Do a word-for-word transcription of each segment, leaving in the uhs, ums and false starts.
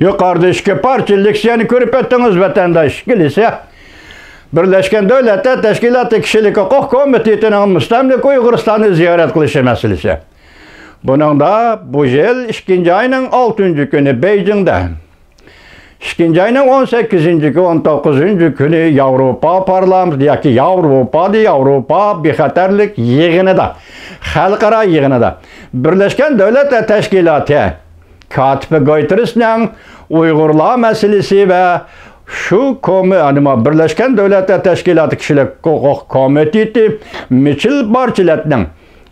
يۇقىرىدا ئىككى پارچە لېكسىيەنى كۆرۈپ ئۆتتىڭىز، ۋەتەنداش. كېلىسە، بىرلەشكەن دۆلەتلەر تەشكىلاتى كىشىلىك ھوقۇق كومىتېتىنىڭ مۇستەملىكە ئۇيغۇرىستاننى زىيارەت قىلىشى مەسىلىسى. بۇنىڭدا بۇ يىل ئىككىنچى ئاينىڭ ئالتىنچى كۈنى بېيجىڭدا، ئىككىنچى ئاينىڭ ئون سەككىزىنچى كۈنى، ئون توققۇزىنچى كۈنى ياۋروپا پارلامېنتى ياكى ياۋروپادا، ياۋروپا بىخەتەرلىك يىغىنىدا، خەلقئارا يىغىنىدا بىرلەشكەن دۆلەتلەر تەشكىلاتى كاتىپى گۇتېررېسنىڭ ئۇيغۇرلار مەسىلىسى ۋە شۇ كومى-، نېمە، بىرلەشكەن دۆلەتلەر تەشكىلاتى كىشىلىك ھوقۇق كومىتېتى مىچېل بارچېلەتنىڭ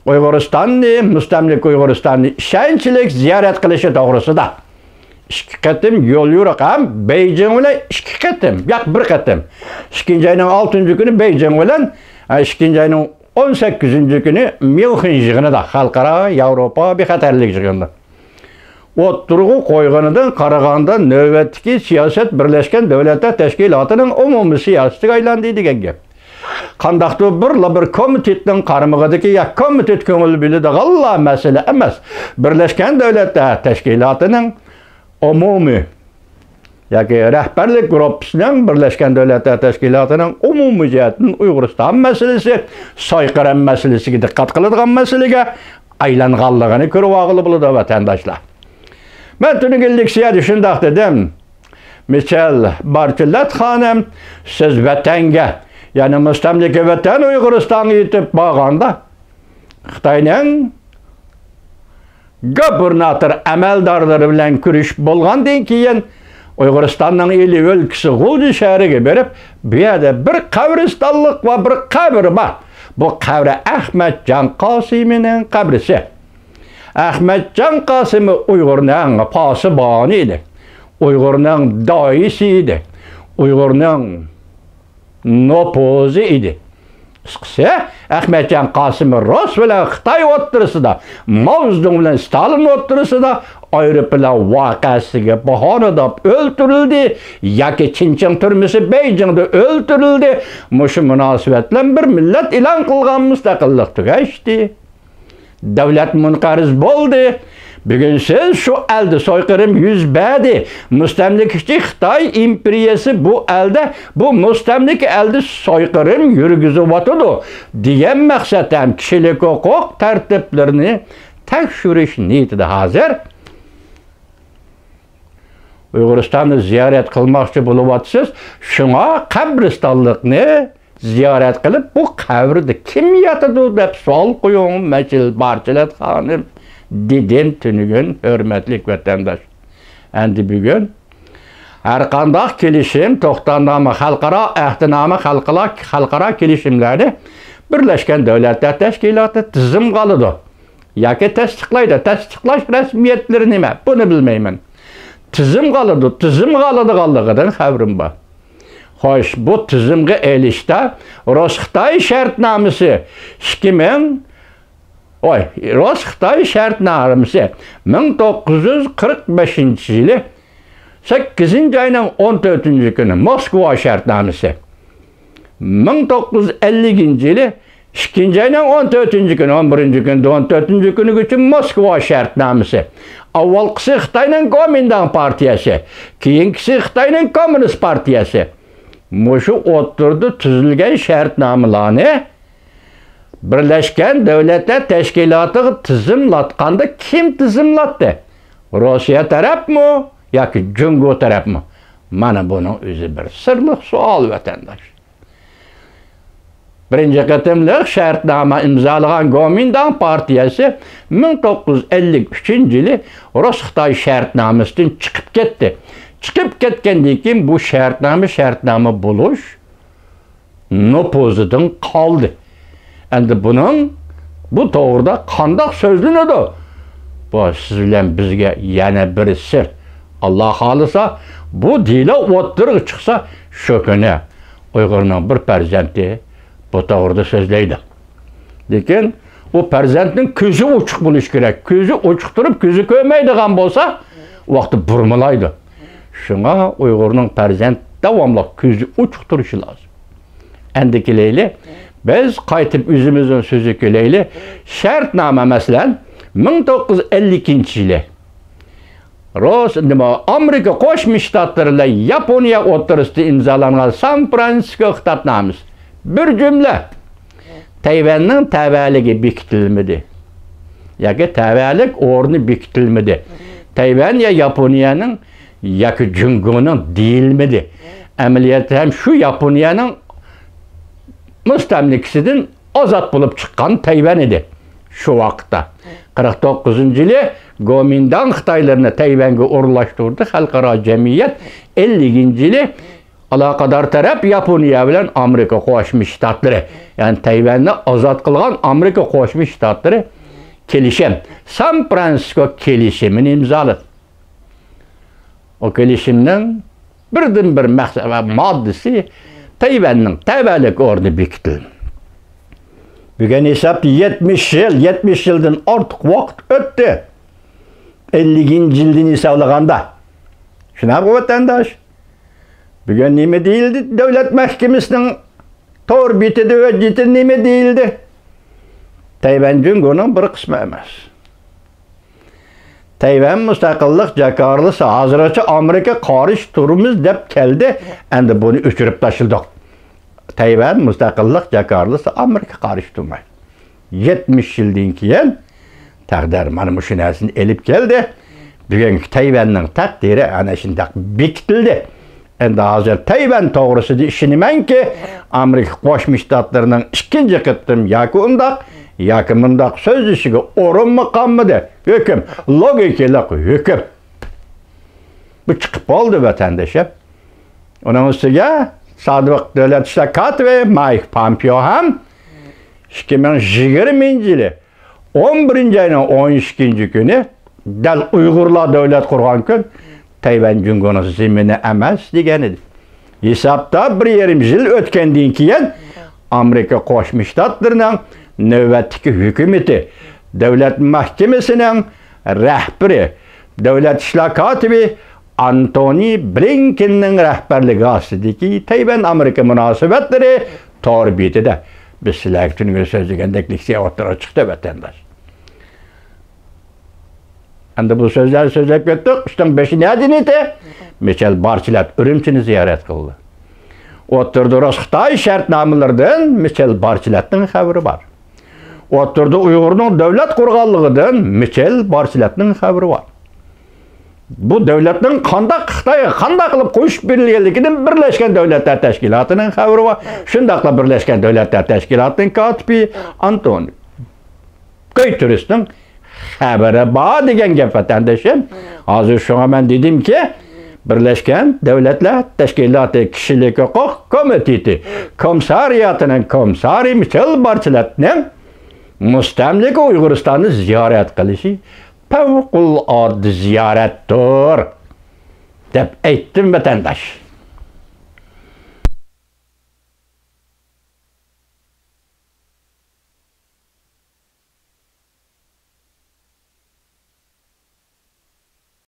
ئۇيغۇرىستاننى، مۇستەملىكە ئۇيغۇرىستاننى ئىشەنچلىك زىيارەت قىلىشى توغرىسىدا ئىككى قېتىم يول يورۇق ھەم بېيجىڭ بىلەن ئىككى قېتىم، ياق، بىر قېتىم، ئىككىنچى ئاينىڭ ئالتىنچى كۈنى بېيجىڭ بىلەن، ئىككىنچى ئاينىڭ ئون سەككىزىنچى كۈنى ميۇنخېن يىغىنىدا، خەلقئارا ياۋروپا بىخەتەرلىك يىغىنىدا ئوتتۇرىغا قويغىنىدىن قارىغاندا، نۆۋەتتىكى سىياسەت بىرلەشكەن دۆلەتلەر تەشكىلاتىنىڭ ئومۇمىي سىياسىتىگە ئايلاندى دېگەن گەپ. قانداقتۇر بىرلا بىر كومىتېتنىڭ قارمىقىدىكى يا كومىتېت كۆڭۈل بۆلىدىغانلا مەسىلە ئەمەس. بىرلەشكەن دۆلەتلەر تەشكىلاتىنىڭ ئومۇمىي ياكى رەھبەرلىك گۇرۇپپىسىنىڭ، بىرلەشكەن دۆلەتلەر تەشكىلاتىنىڭ ئومۇمىي جەھەتتىن ئۇيغۇرىستان مەسىلىسى، سويقىرىم مەسىلىسىگە دىققەت قىلىدىغان مەسىلىگە ئايلانغانلىقىنى كۆرۈۋالغىلى بولىدۇ، ۋەتەنداشلار. مەن تۈنۈگۈن لېكسىيەدە شۇنداق دېدىم. مىچېل بارچېلەت خانىم، سىز ۋەتەنگە، يەنى مۇستەملىكە ۋەتەن ئۇيغۇرىستانغا يېتىپ بارغاندا، خىتاينىڭ گۇبېرناتور ئەمەلدارلىرى بىلەن كۆرۈشۈپ بولغاندىن كېيىن، ئۇيغۇرىستاننىڭ ئىلى ئۆلكىسى غۇلجا شەھىرىگە بېرىپ، بۇ يەردە بىر قەبرىستانلىق ۋە بىر قەبرە بار. بۇ قەبرە ئەخمەتجان قاسىمىنىڭ قەبرىسى. ئەخمەتجان قاسىمى ئۇيغۇرنىڭ پاسىبانى ئىدى. ئۇيغۇرنىڭ داھىيسى ئىدى. ئۇيغۇرنىڭ نوپۇزى ئىدى. قىسقىسى، ئەخمەتجان قاسىمى رۇس بىلەن خىتاي ئوتتۇرىسىدا، ماۋزېدۇڭ بىلەن ستالىن ئوتتۇرىسىدا ئايروپىلان ۋەقەسىگە باھانە دەپ ئۆلتۈرۈلدى ياكى چىنچىڭ تۈرمىسى بېيجىڭدا ئۆلتۈرۈلدى. مۇشۇ مۇناسىۋەت بىلەن بىر مىللەت ئېلان قىلغان مۇستەقىللىق تۈگەشتى. دۆلەت مۇنقەرز بولدى. بۈگۈن سىز شۇ ئەلدە سويقىرىم يۈز بەردى. مۇستەملىكىچى خىتاي ئىمپېرىيەسى بۇ ئەلدە، بۇ مۇستەملىكە ئەلدە سويقىرىم يۈرگۈزۈۋاتىدۇ، دېگەن مەقسەت ھەم كىشىلىك ھوقۇق تەرتىپلىرىنى تەكشۈرۈش نىيىتىدە ھازىر ئۇيغۇرىستاننى زىيارەت قىلماقچى بولۇۋاتىسىز، شۇڭا قەبرىستانلىقنى زىيارەت قىلىپ، بۇ قەبرىدە كىم ياتىدۇ دەپ سوئال قويۇڭ، مىچېل بارچېلەت خانىم، دېدىم تۈنۈگۈن، ھۆرمەتلىك ۋەتەنداش. ئەمدى بۈگۈن ھەرقانداق كېلىشىم، توختامنامە، خەلقئارا ئەھدىنامە، خەلقئارا، خەلقئارا كېلىشىملەرنى بىرلەشكەن دۆلەتلەر تەشكىلاتى تىزىمغا ئالىدۇ ياكى تەستىقلايدۇ. تەستىقلاش رەسمىيەتلىرى نېمە؟ بۇنى بىلمەيمەن. تىزىمغا ئالىدۇ، تىزىمغا ئالىدىغانلىقىدىن خەۋىرىم بار. خوش، بۇ تىزىمغا ئېلىشتا رۇس-خىتاي شەرتنامىسى ئىككى مىڭ، ۋاي، رۇس-خىتاي شەرتنامىسى مىڭ توققۇز يۈز قىرىق بەشىنچى يىلى سەككىزىنچى ئاينىڭ ئون تۆتىنچى كۈنى موسكۋا شەرتنامىسى، مىڭ توققۇز يۈز ئەللىكىنچى يىلى ئىككىنچى ئاينىڭ ئون تۆتىنچى كۈنى، ئون بىرىنچى كۈنى، ئون تۆتىنچى كۈنىگىچە موسكۋا شەرتنامىسى. ئاۋۋالقىسى خىتاينىڭ گومىنداڭ پارتىيەسى، كېيىنكىسى خىتاينىڭ كوممۇنىست پارتىيەسى. مۇشۇ ئوتتۇرىدا تۈزۈلگەن شەرتنامىلارنى بىرلەشكەن دۆلەتلەر تەشكىلاتىغا تىزىملاتقاندا كىم تىزىملاتتى؟ روسىيە تەرەپمۇ ياكى جۇڭگو تەرەپمۇ؟ مانا بۇنىڭ ئۆزى بىر سىرلىق سوئال، ۋەتەنداش. بىرىنچى قېتىملىق شەرتنامە ئىمزالىغان گومىنداڭ پارتىيەسى مىڭ توققۇز يۈز ئەللىك ئۈچىنچى يىلى رۇس-خىتاي شەرتنامىسىدىن چىقىپ كەتتى. چىقىپ كەتكەندىن كېيىن بۇ شەرتنامە شەرتنامە بولۇش نوپۇزىدىن قالدى. ئەمدى بۇنىڭ، بۇ توغرىدا قانداق سۆزلىنىدۇ؟ بۇ سىز بىلەن بىزگە يەنە بىر سىر. ئاللا خالىسا، بۇ دېلو ئوتتۇرىغا چىقسا، شۇ كۈنى ئۇيغۇرنىڭ بىر پەرزەنتى بۇ توغرىدا سۆزلەيدۇ. لېكىن ئۇ پەرزەنتنىڭ كۆزى ئوچۇق بولۇشى كېرەك. كۆزى ئوچۇق تۇرۇپ، كۆزى كۆرمەيدىغان بولسا، ۋاقتى بۇرمىلايدۇ. شۇڭا ئۇيغۇرنىڭ پەرزەنت داۋاملىق كۆزى ئوچۇق تۇرۇشى لازىم. ئەمدى كېلەيلى، بىز قايتىپ ئۆزىمىزنىڭ سۆزىگە كېلەيلى. شەرتنامە، مەسىلەن، مىڭ توققۇز يۈز ئەللىكىنچى يىلى رۇس، نېمە، ئامېرىكا قوشما شتاتلىرى بىلەن ياپونىيە ئوتتۇرىسىدا ئىمزالانغان سان فرانسىسكو ئىقتىتابنامىسى. بىر جۈملە. تەيۋەننىڭ تەۋەلىكى بېكىتىلمىدى. ياكى تەۋەلىك ئورنى بېكىتىلمىدى. تەيۋەن يا ياپونىيەنىڭ ياكى جۇڭگونىڭ دېيىلمىدى. ئەمەلىيەتتە ھەم شۇ ياپونىيەنىڭ مۇستەملىكىسىدىن ئازاد بولۇپ چىققان تەيۋەن ئىدى شۇ ۋاقىتتا. قىرىق توققۇزىنچى يىلى گومىنداڭ خىتايلىرىنى تەيۋەنگە ئورۇنلاشتۇردى. خەلقئارا جەمئىيەت ئەللىكىنچى يىلى ئالاقىدار تەرەپ ياپونىيە بىلەن ئامېرىكا قوشما شتاتلىرى، يەنى تەيۋەننى ئازاد قىلغان ئامېرىكا قوشما شتاتلىرى كېلىشىم، سان فرانسىسكو كېلىشىمىنى ئىمزالىدى. ئۇ كېلىشىمنىڭ بىردىنبىر مەقسەت ۋە ماددىسى تەيۋەننىڭ تەۋەلىك ئورنى بېكىتىلدى. بۈگۈن ھېسابتا يەتمىش يىل، يەتمىش يىلدىن ئارتۇق ۋاقىت ئۆتتى. ئەللىكىنچى يىلدىن ھېسابلىغاندا. شۇنداقمۇ، ۋەتەنداش؟ بۈگۈن نېمە دېيىلدى؟ دۆلەت مەھكىمىسىنىڭ تور بېتىدە، ھۆججىتىدە نېمە دېيىلدى؟ تەيۋەن جۇڭگونىڭ بىر قىسمى ئەمەس. تەيۋەن مۇستەقىللىق جاكارلىسا، ھازىرغىچە ئامېرىكا قارشى تۇرىمىز دەپ كەلدى، ئەمدى بۇنى ئۆچۈرۈپ تاشلىدۇق. تەيۋەن مۇستەقىللىق جاكارلىسا، ئامېرىكا قارشى تۇرمايدۇ. يەتمىش يىلدىن كېيىن تەقدىر مانا مۇشۇ نەرسىنى ئېلىپ كەلدى. بۈگۈنكى تەيۋەننىڭ تەقدىرى ئەنە شۇنداق بېكىتىلدى. ئەمدى ھازىر تەيۋەن توغرىسىدا ئىشىنىمەنكى، ئامېرىكا قوشما شتاتلىرىنىڭ ئىككىنچى قېتىم ياكى ئۇنداق، ياكى مۇنداق سۆزلىشىگە ئورۇنمۇ قالمىدى. ھۆكۈم، لوگىكىلىق ھۆكۈم. بۇ چىقىپ بولدى، ۋەتەندىشىم. ئۇنىڭ ئۈستىگە سابىق دۆلەت ئىشلار كاتىپى مايك پامپېئو ھەم ئىككى مىڭ يىگىرمىنچى يىلى ئون بىرىنچى ئاينىڭ ئون ئىككىنچى كۈنى دەل ئۇيغۇرلار دۆلەت قۇرغان كۈن تەيۋەن جۇڭگونىڭ زېمىنى ئەمەس دېگەن ئىدى. ھېسابتا بىر يېرىم يىل ئۆتكەندىن كېيىن ئامېرىكا قوشما شتاتلىرىنىڭ نۆۋەتتىكى ھۆكۈمىتى، دۆلەت مەھكىمىسىنىڭ رەھبىرى، دۆلەت ئىشلار كاتىپى ئانتونى بلىنكېننىڭ رەھبەرلىكى ئاستىدىكى تەيۋەن ئامېرىكا مۇناسىۋەتلىرى تور بېتىدە بىز سىلەرگە تۈنۈگۈن سۆزلىگەندەك لېكسىيە ئوتتۇرىغا چىقتى، ۋەتەنداش. ئەمدى بۇ سۆزلەرنى سۆزلەپ كەتتۇق. ئىشنىڭ بېشى نەدىن ئىدى؟ مىچېل بارچلەت ئۈرۈمچىنى زىيارەت قىلدى. ئوتتۇرىدا رۇس-خىتاي شەرتنامىلىرىدىن مىچېل بارچلەتنىڭ خەۋىرى بار. ئوتتۇرىدا ئۇيغۇرنىڭ دۆلەت قۇرغانلىقىدىن مىچېل بارچلەتنىڭ خەۋىرى بار. بۇ دۆلەتنىڭ قانداق، خىتايغا قانداق قىلىپ قوشۇپ بېرىلگەنلىكىدىن بىرلەشكەن دۆلەتلەر تەشكىلاتىنىڭ خەۋىرى بار. شۇنداقلا بىرلەشكەن دۆلەتلەر تەشكىلاتىنىڭ كاتىپى ئانتونىيو گۇتېررېسنىڭ خەۋىرى بار دېگەن گەپ، ۋەتەندىشىم. ھازىر شۇڭا مەن دېدىمكى، بىرلەشكەن دۆلەتلەر تەشكىلاتى كىشىلىك ھوقۇق كومىتېتى كومىسسارىياتىنىڭ كومىسسارى مىچېل بارچلەتنىڭ مۇستەملىكە ئۇيغۇرىستاننى زىيارەت قىلىشى پەۋقۇلئاددە زىيارەتتۇر، دەپ ئېيتتىم، ۋەتەنداش.